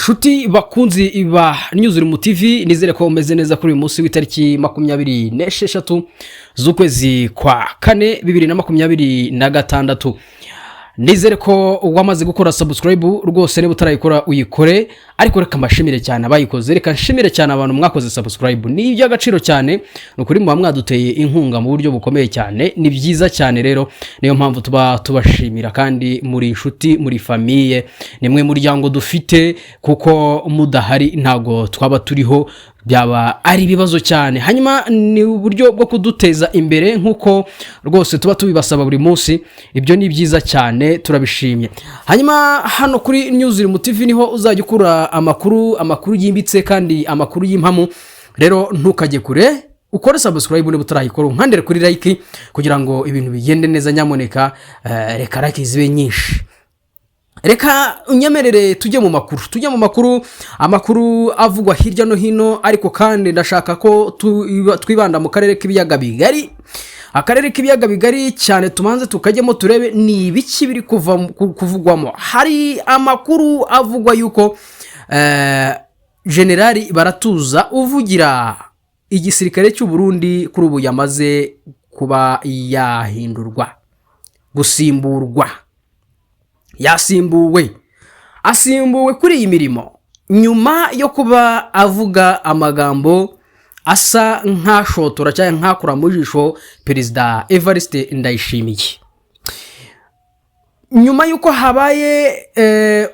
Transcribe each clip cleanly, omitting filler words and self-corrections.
Inshuti bakunzi ba Newsroom TV, nizere ko umeze neza kuri uyu munsi w'itariki 26 z'ukwezi kwa kane 2026. Nizere ko wamaze gukora subscribe rwose, niba utarayikora uyikore, ariko reka mbashimire cyane abayikoze, reka nshimire cyane abantu mwakoze subscribe, ni iby'agaciro cyane, ni ukuri muba mwaduteye inkunga mu buryo bukomeye cyane, ni byiza cyane rero, niyo mpamvu tuba tubashimira. Kandi muri inshuti, muri famille, ni mwe muryango dufite, kuko mudahari ntabwo twaba turiho, byaba ari ibibazo cyane. Hanyuma ni uburyo bwo kuduteza imbere nk'uko rwose tuba tubibasaba buri munsi, ibyo ni byiza cyane, turabishimye. Hanyuma hano kuri Newsroom TV niho uzajya ukura amakuru, amakuru yimbitse kandi amakuru y'impamu. Rero ntukajye kure, ukore subscribe niba utarayikora, unkandire kuri like kugira ngo ibintu bigende neza. Nyamuneka reka like zibe nyinshi. Reka unyemerere tujye mu makuru, tujye mu makuru, amakuru avugwa hirya no hino, ariko kandi ndashaka ko twibanda mu karere k'ibiyaga bigari, akarere k'ibiyaga bigari cyane, tubanze tukajyamo turebe ni ibiki biri kuvugwamo. Hari amakuru avugwa yuko Generali Baratuza uvugira igisirikare cy'u Burundi kuri ubu yamaze kuba yahindurwa, gusimburwa, yasimbuwe, asimbuwe kuri iyi mirimo nyuma yo kuba avuga amagambo asa nk'ashotora cyangwa nk'akura mu jisho Perezida Evariste Ndayishimiye, nyuma y'uko habaye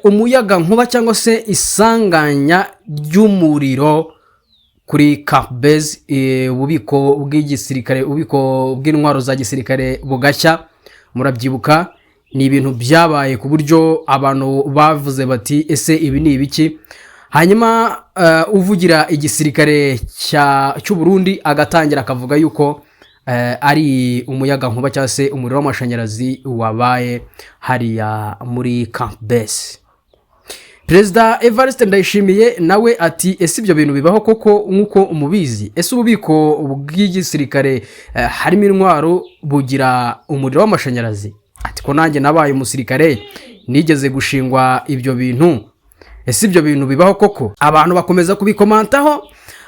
umuyaga nkuba cyangwa se isanganya ry'umuriro kuri Camp Base, ububiko bw'igisirikare, ububiko bw'intwaro za gisirikare bugashya. Murabyibuka, ni ibintu byabaye ku buryo abantu bavuze bati: "Ese ibi ni ibiki?" Hanyuma uvugira igisirikare cy'u Burundi agatangira akavuga yuko ari umuyaga nkuba cyangwa se umuriro w'amashanyarazi wabaye hariya muri Camp Base. Perezida Evariste Ndayishimiye nawe ati: "Ese ibyo bintu bibaho koko nk'uko umubizi? Ese ububiko bw'igisirikare harimo intwaro bugira umuriro w'amashanyarazi?" Ati: "Ko nanjye nabaye umusirikare, nigeze gushingwa ibyo bintu, ese ibyo bintu bibaho koko?" Abantu bakomeza kubikomantaho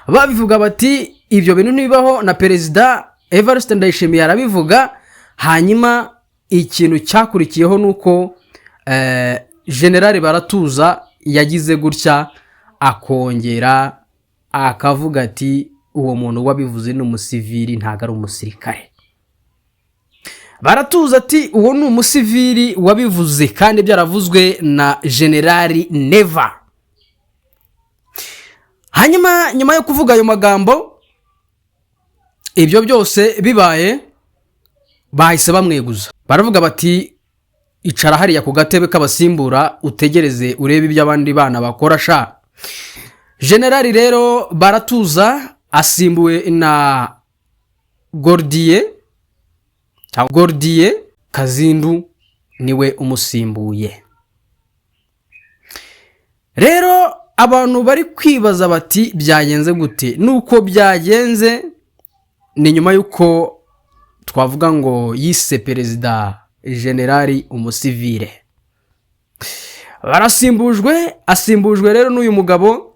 babivuga bati: "Ibyo bintu ntibibaho." Na Perezida Evariste Ndayishimiye arabivuga. Hanyuma ikintu cyakurikiyeho ni uko Generali Baratuza yagize gutya akongera akavuga ati: "Uwo muntu wabivuze ni umusivili, ntabwo ari umusirikare." Baratuza ati: "Uwo ni umusivili wabivuze kandi byaravuzwe na Generali Neva." Hanyuma nyuma yo kuvuga ayo magambo, ibyo byose bibaye, bahise bamweguza, baravuga bati: "Icara hariya ku gatebe k'abasimbura, utegereze urebe ibyo abandi bana bakora sha." Generali rero Baratuza asimbuwe na Gordiye cyangwa Gordiye Kazindu, niwe umusimbuye. Rero abantu bari kwibaza bati: "Byagenze gute?" Nuko byagenze ni nyuma y'uko twavuga ngo yise perezida generali umusivire, barasimbujwe. Asimbujwe rero n'uyu mugabo.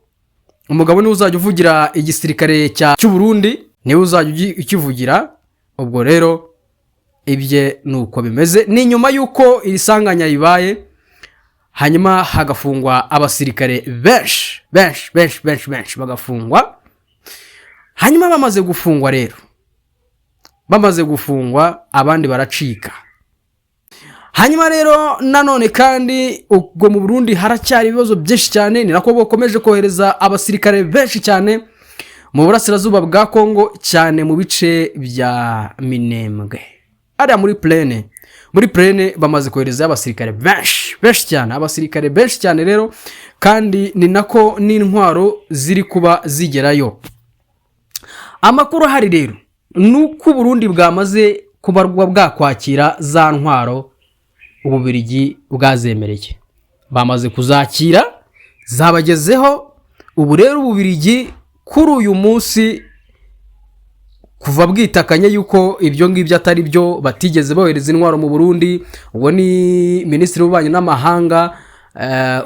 Umugabo niwe uzajya uvugira igisirikare cy'u Burundi, niwe uzajya ukivugira. Ubwo rero ibye ni uko bimeze. Ni nyuma y'uko iri sanganya ribaye, hanyuma hagafungwa abasirikare benshi benshi benshi benshi benshi, bagafungwa. Hanyuma bamaze gufungwa rero, bamaze gufungwa, abandi baracika. Hanyuma rero nanone kandi ubwo mu Burundi haracyari ibibazo byinshi cyane, ni nako bakomeje kohereza abasirikare benshi cyane mu burasirazuba bwa Kongo, cyane mu bice bya Minembwe, hariya muri plaine. Muri plaine bamaze koherezayo abasirikare benshi benshi cyane, abasirikare benshi cyane. Rero kandi ni nako n'intwaro ziri kuba zigerayo. Amakuru ahari rero ni uko Uburundi bwamaze kuba bwakwakira za ntwaro Ububirigi bwazemereye, bamaze kuzakira, zabagezeho. Ubu rero Ububirigi kuri uyu munsi, kuva bwitakanye yuko ibyo ngibyo atari byo, batigeze bohereza intwaro mu Burundi, ubwo ni minisitiri w'ububanyi n'amahanga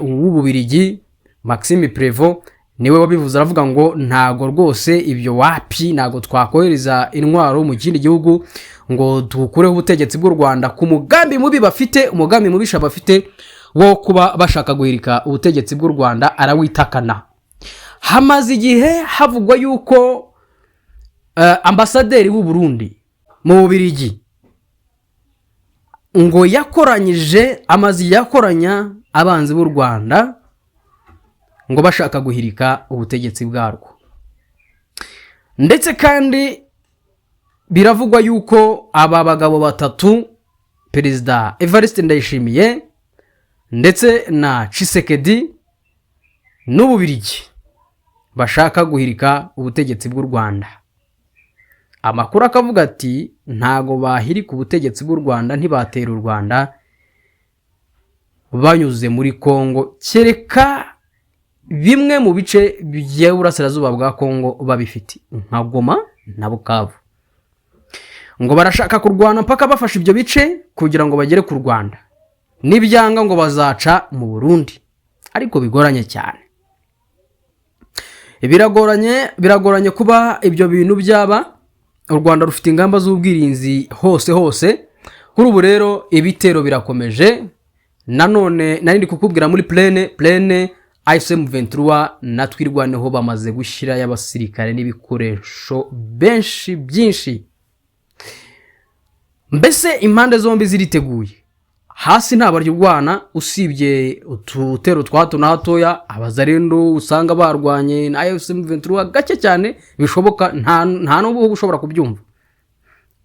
w'Ububirigi. Maxime Prevo niwe wabivuze, aravuga ngo ntago rwose ibyo, wapi, ntago twakohereza intwaro mu kindi gihugu ngo dukureho ubutegetsi bw'u Rwanda ku mugambi mubi bafite, umugambi mubisha bafite wo kuba bashaka guhirika ubutegetsi bw'u Rwanda, arawitakana. Hamaze igihe havugwa yuko ambasaderi w'u Burundi mu Bubiligi ngo yakoranyije, amaze yakoranya abanzi b'u Rwanda ngo bashaka guhirika ubutegetsi bwarwo. Ndetse kandi biravugwa yuko aba bagabo batatu, Perezida Evariste Ndayishimiye ndetse na Tshisekedi n'Ububirigi, bashaka guhirika ubutegetsi bw'u Rwanda. Amakuru akavuga ati ntago bahirika ubutegetsi bw'u Rwanda, ntibatera u Rwanda banyuze muri Kongo, kereka bimwe mu bice by'uburasirazuba bwa Kongo babifite nka Goma na Bukavu. Ngo barashaka kurwana mpaka bafashe ibyo bice kugira ngo bagere ku Rwanda, nibyanga ngo bazaca mu Burundi, ariko bigoranye cyane, biragoranye, biragoranye kuba ibyo bintu byaba. U Rwanda rufite ingamba z'ubwirinzi hose hose. Kuri ubu rero ibitero birakomeje. Nanone nari ndi kukubwira muri plaine, AFC M23 na Twirwaneho bamaze gushyirayo abasirikare n'ibikoresho benshi byinshi. Mbese impande zombi ziriteguye. Hasi nta barwana usibye ututero twa hato na hatoya, Abazarendo usanga barwanye na AFC M23 gake cyane bishoboka, nta n'ubu ushobora kubyumva.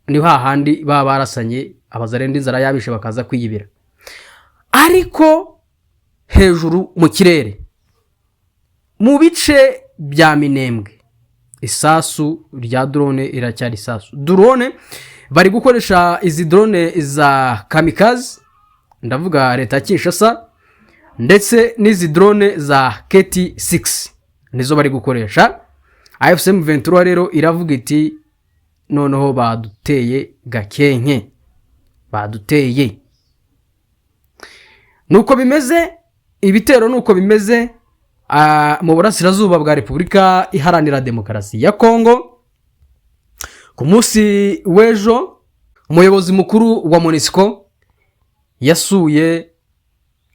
Ni hahandi baba barasanye, Abazarendo inzara yabishe bakaza kwiyibira. Ariko hejuru mu kirere, mu bice bya Minembwe, isasu rya drone iracyari isasu. Drone bari gukoresha, izi drone za kamikaze, ndavuga leta ya Kinshasa, ndetse n'izi drone za KT 6 nizo bari gukoresha. AFC M23 rero iravuga iti noneho baduteye Gakenke, baduteye. Nuko bimeze, ibitero nuko bimeze mu burasirazuba bwa Repubulika Iharanira Demokarasi ya Kongo. Ku munsi w'ejo umuyobozi mukuru wa MONUSCO yasuye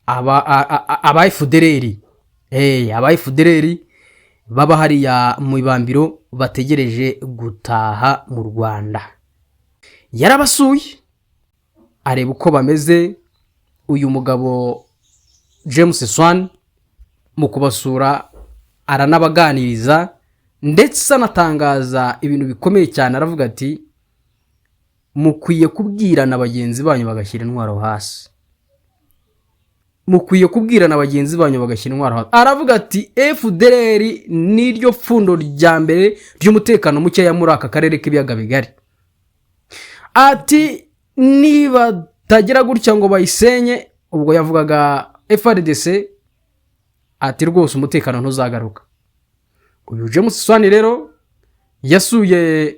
aba FDLR, aba FDLR baba hariya mu Ibambiro bategereje gutaha mu Rwanda. Yarabasuye areba uko bameze. Uyu mugabo James Swan mu kubasura aranabaganiriza, ndetse anatangaza ibintu bikomeye cyane. Aravuga ati mukwiye kubwirana bagenzi banyu bagashyira intwaro hasi, mukwiye kubwirana bagenzi banyu bagashyira intwaro hasi. Aravuga ati FDLR niryo pfundo rya mbere ry'umutekano mukeya muri aka karere k'ibiyaga bigari. Ati niba batagira gutya ngo bayisenye, ubwo yavugaga FARDC, ati rwose umutekano ntuzagaruka. Uyu James Swan rero yasuye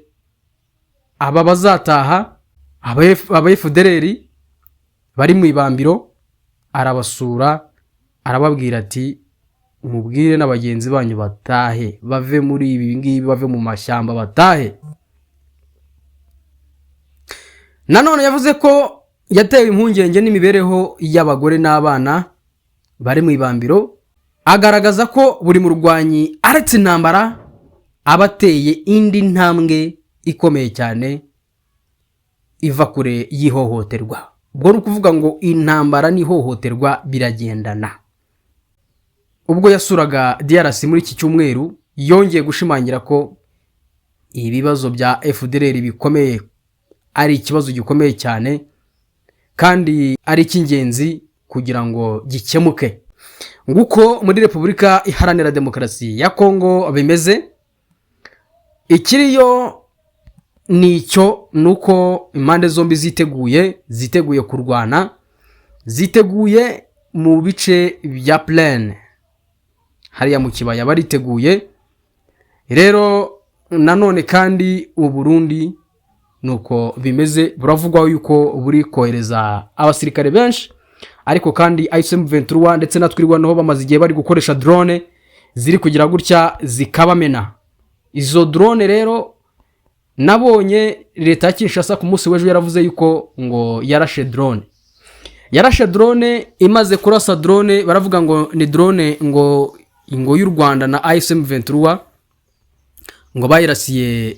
aba bazataha, aba FDLR bari mu Ibambiro, arabasura, arababwira ati mubwire na bagenzi banyu batahe, bave muri ibi ngibi, bave mu mashyamba batahe. Nanone yavuze ko yatewe impungenge n'imibereho y'abagore n'abana bari mu Ibambiro, agaragaza ko buri murwanyi aretse intambara aba ateye indi ntambwe ikomeye cyane iva kure y'ihohoterwa. Ubwo ni ukuvuga ngo intambara n'ihohoterwa biragendana. Ubwo yasuraga DRC muri iki cyumweru, yongeye gushimangira ko ibibazo bya FDLR bikomeye, ari ikibazo gikomeye cyane kandi ari icy'ingenzi kugira ngo gikemuke. Nguko muri Repubulika Iharanira Demokarasi ya Kongo bimeze. Ikiriyo ni icyo, ni uko impande zombi ziteguye, ziteguye kurwana, ziteguye mu bice bya plaine hariya mu kibaya bariteguye. Rero nanone kandi Uburundi nuko bimeze, buravugwaho yuko buri kohereza abasirikare benshi. Ariko kandi AFC M23 ndetse na Twirwaneho bamaze igihe bari gukoresha drone ziri kugira gutya zikabamena. Izo drone rero, nabonye leta ya Kinshasa ku munsi w'ejo yaravuze yuko ngo yarashe drone. Yarashe drone, imaze kurasa drone baravuga ngo ni drone ngo y'u Rwanda na AFC M23, ngo bayirasiye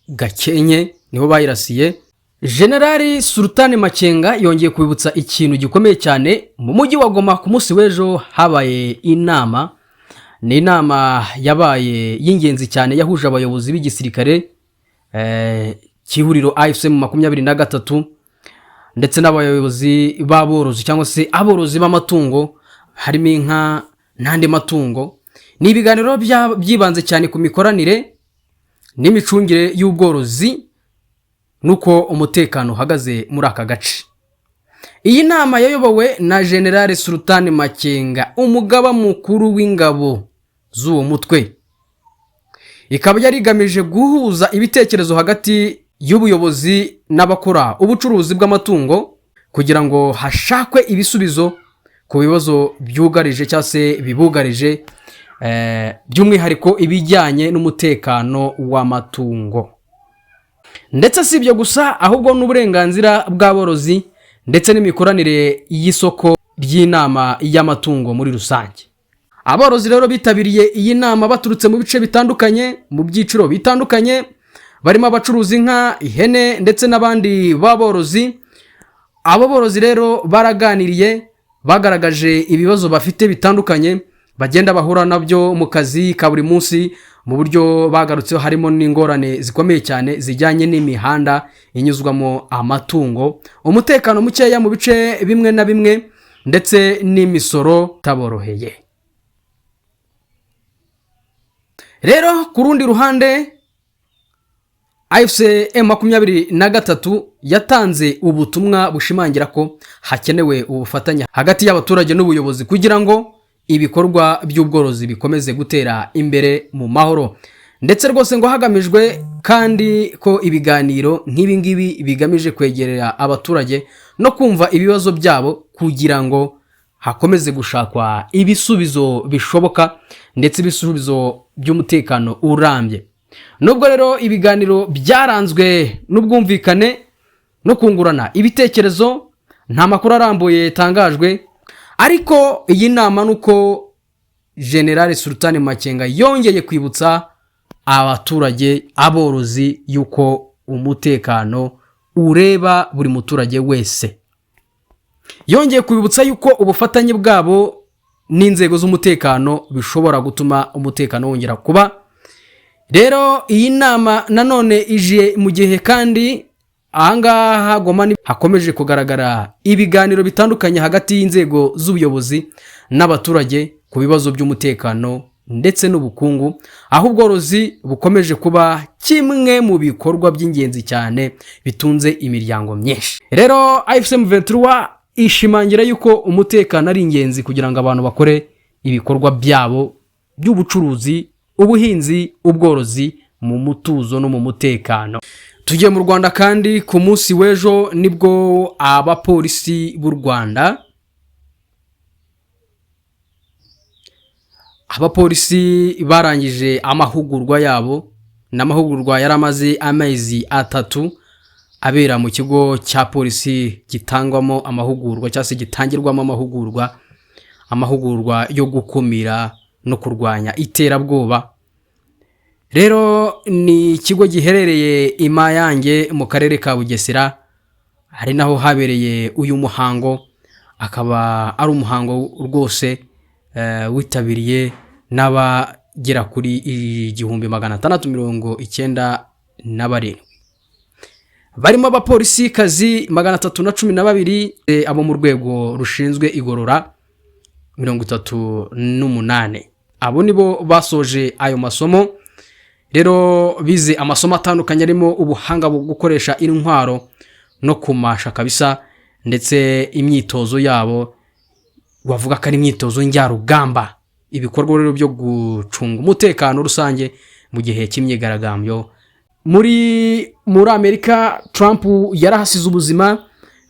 Gakenke, niho bayirasiye. Generali Sultani Makenga yongeye kwibutsa ikintu gikomeye cyane. Mu mujyi wa Goma ku munsi w'ejo habaye inama. Ni inama yabaye y'ingenzi cyane, yahuje abayobozi b'igisirikare cy'ihuriro AFC M23 ndetse n'abayobozi b'aborozi cyangwa se aborozi b'amatungo, harimo inka n'andi matungo. Ni ibiganiro byibanze cyane ku mikoranire n'imicungire y'ubworozi n'uko umutekano uhagaze muri aka gace. Iyi nama yayobowe na General Sultani Makenga, umugaba mukuru w'ingabo z'uwo mutwe, ikaba yari igamije guhuza ibitekerezo hagati y'ubuyobozi n'abakora ubucuruzi bw'amatungo kugira ngo hashakwe ibisubizo ku bibazo byugarije cyangwa se bibugarije, by'umwihariko ibijyanye n'umutekano w'amatungo. Ndetse si ibyo gusa, ahubwo n'uburenganzira bw'aborozi ndetse n'imikoranire y'isoko ry'inama y'amatungo muri rusange. Aborozi rero bitabiriye iyi nama baturutse mu bice bitandukanye, mu byiciro bitandukanye, barimo abacuruza inka, ihene ndetse n'abandi b'aborozi. Abo borozi rero baraganiriye, bagaragaje ibibazo bafite bitandukanye bagenda bahura nabyo mu kazi ka buri munsi. Mu buryo bagarutseho harimo n'ingorane zikomeye cyane zijyanye n'imihanda inyuzwamo amatungo, umutekano mukeya mu bice bimwe na bimwe, ndetse n'imisoro itaboroheye. Rero ku rundi ruhande, AFC M23 yatanze ubutumwa bushimangira ko hakenewe ubufatanye hagati y'abaturage n'ubuyobozi kugira ngo ibikorwa by'ubworozi bikomeze gutera imbere mu mahoro. Ndetse rwose ngo hagamijwe kandi ko ibiganiro nk'ibi ngibi bigamije kwegerera abaturage no kumva ibibazo byabo kugira ngo hakomeze gushakwa ibisubizo bishoboka ndetse ibisubizo by'umutekano urambye. Nubwo rero ibiganiro byaranzwe n'ubwumvikane no kungurana ibitekerezo, nta makuru arambuye yatangajwe. Ariko iyi nama ni uko General Sultani Makenga yongeye kwibutsa abaturage, aborozi, yuko umutekano ureba buri muturage wese. Yongeye kubibutsa yuko ubufatanye bwabo n'inzego z'umutekano bishobora gutuma umutekano wongera kuba. Rero iyi nama nanone ije mu gihe kandi ahangaha Goma hakomeje kugaragara ibiganiro bitandukanye hagati y'inzego z'ubuyobozi n'abaturage ku bibazo by'umutekano ndetse n'ubukungu, aho ubworozi bukomeje kuba kimwe mu bikorwa by'ingenzi cyane bitunze imiryango myinshi. Rero AFC M23 ishimangira yuko umutekano ari ingenzi kugira ngo abantu bakore ibikorwa byabo by'ubucuruzi, ubuhinzi, ubworozi mu mutuzo no mu mutekano. Tugiye mu Rwanda kandi, ku munsi w'ejo nibwo abapolisi b'u Rwanda, abapolisi barangije amahugurwa yabo. Ni amahugurwa yari amaze amezi 3 abera mu kigo cya polisi gitangwamo amahugurwa cyangwa se gitangirwamo amahugurwa, amahugurwa yo gukumira no kurwanya iterabwoba. Rero ni ikigo giherereye i Mayange mu karere ka Bugesera, ari naho habereye uyu muhango, akaba ari umuhango rwose witabiriye n'abagera kuri 1697, barimo abapolisikazi 312, abo mu rwego rushinzwe igorora 38. Abo nibo basoje ayo masomo. Rero bize amasomo atandukanye arimo ubuhanga bwo gukoresha intwaro no kumasha kabisa, ndetse imyitozo yabo bavuga ko ari imyitozo njyarugamba, ibikorwa rero byo gucunga umutekano rusange mu gihe cy'imyigaragambyo. Muri Amerika, Trump yarahasize ubuzima.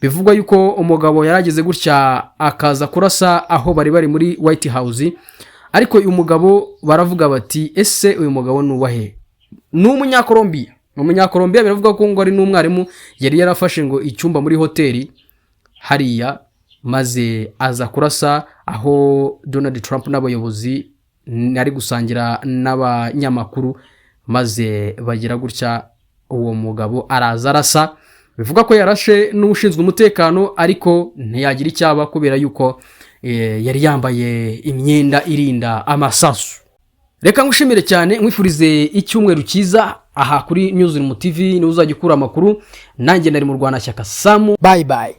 Bivugwa yuko umugabo yarageze gutya akaza kurasa aho bari muri White House. Ariko uyu mugabo baravuga bati: "Ese uyu mugabo ni uwahe?" Ni Umunyakolombiya, ni Umunyakolombiya. Biravuga ko ngo ari n'umwarimu, yari yarafashe ngo icyumba muri hoteli hariya, maze aza kurasa aho Donald Trump n'abayobozi ari gusangira n'abanyamakuru, maze bagira gutya uwo mugabo araza arasa. Bivuga ko yarashe n'ushinzwe umutekano, ariko ntiyagira icyaba kubera yuko yari yambaye imyenda irinda amasasu. Reka ngushimire cyane, nkwifurize icyumweru cyiza. Aha kuri Newsroom TV niwe uzajya ukura amakuru. Nanjye nari mu Rwanashyaka Samu. Bye bye.